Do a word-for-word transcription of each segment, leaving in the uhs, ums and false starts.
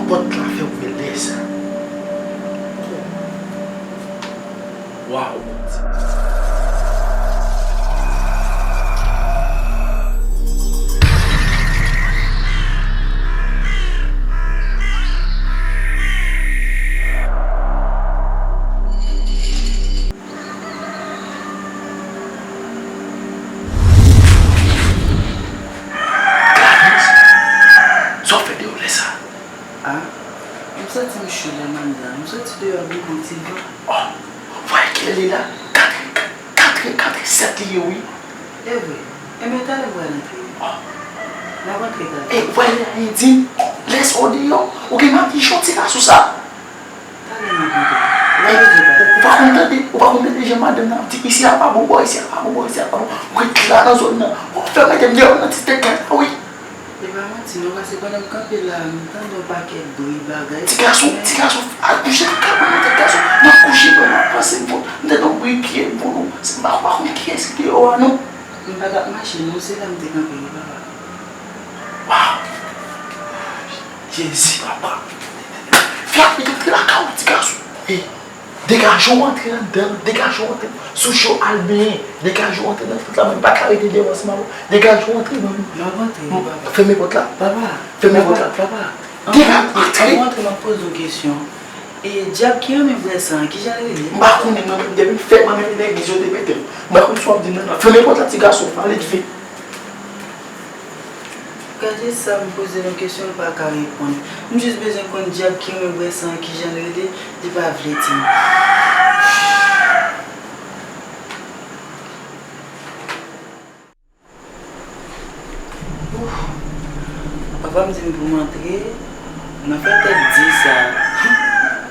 Pòt la fèmen lè sa. Waw, Bondye. Gladys, sa w fè deyò lè sa? Ah, m santi m cho lè m anndan. M soti deyò, gen yon ti van. Oh, vwayè kilè li la? Kat è, kat è, kat è sèt li ye, wi. E vre. Enben, talè m pral antre. Oh. M ap antre talè. E, vwayè li a, Endin, lè sa w deyò, ou gen madichon ti gason sa. Talè m ap antre. Ou pa bezwen pale. Ou pa konn tande, ou pa konn tande jan madanm nan ap di, isi a pa bon, bò isi a pa bon, bò isi a pa bon. Ou ret la nan zòn nan. Ou fè mete m deyò nan ti tèt la, wi. E pa manti non, paske pandan m kanpe la, m tande yon pakèt bri bagay. Ti gason, ti gason, al kouche nan kay mwen, ti gason. M ap kouche, mwen, m ap panse, m tande yon bri pye, m konn, m pa, m pa konn kiyès ki deyò a, non. M pa t ap mache non, se la m te kanpe wi, papa. Waw! Jezi, papa! Fè ap vin antre lakay ou, ti gason. Ey, degaje w antre anndan, degaje w antre sou cho al benyen, degaje w antre nan tout la, mwen pa ka rete deyò ansanm avè w. Degaje w antre, manmi. M ap antre wi, papa. Fèmen pòt la. Papa. Fèmen pòt la. Papa, papa. Degaje w antre. Anvan antre, m ap poze w kesyon. E dyab ki renmen bwè san an, kijan l rele? M pa konnen, mwen menm, depi m fèt, mwen menm, legliz yo te mete m. M pa konn sa w ap di m nan. Fèmen pòt la, ti gason, pale vit. Gade sa, m poze l yon kesyon, l pa ka reponn. M jis bezwen konn dyab ki renmen bwè san an, kijan l rele, li pa vle di m. Ouf. Papa m di m pou m antre, nan fè tèt di sa.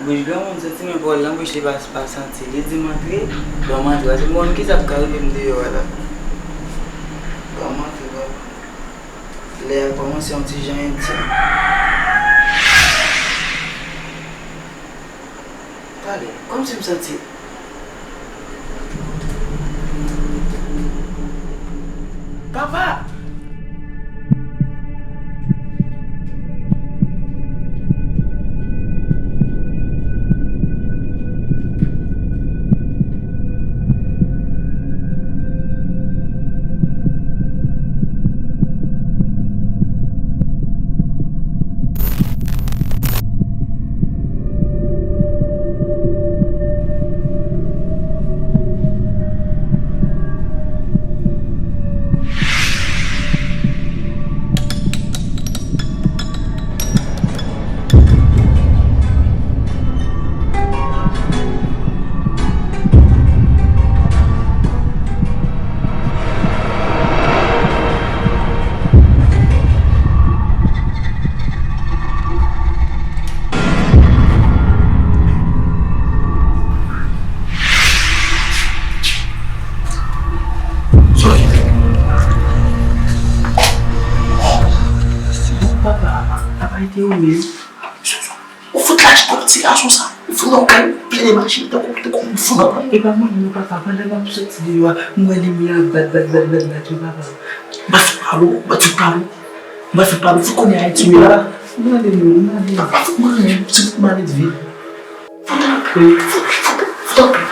Bouch granmoun santi men pawòl nan bouch li pa, pa santi. Li di m antre, ban m antre. Paske m pa konn kisa k ka rive m deyò a la. Ban m antre, papa. Lè a kòmanse yon ti jan entèn. Talè, kòmsi m santi. Papa! Papa, papa, te ou menm. Ou fout lage kò ti gason sa. Ou fout nan kay plede mache tankou, tankou yon fou nan kay. E pa mwen menm non papa, pandan m ap soti deyò a, m wè limyè a bat, bat, bat, bat, bat wi papa. M pa fout pale w, m pa fout pale w. M pa fout pale w, fout konnen Ayiti wi la. M ale non, m ale. M pa fout mande, se fout mande vit. Fout antre, fout, fout, fout antre.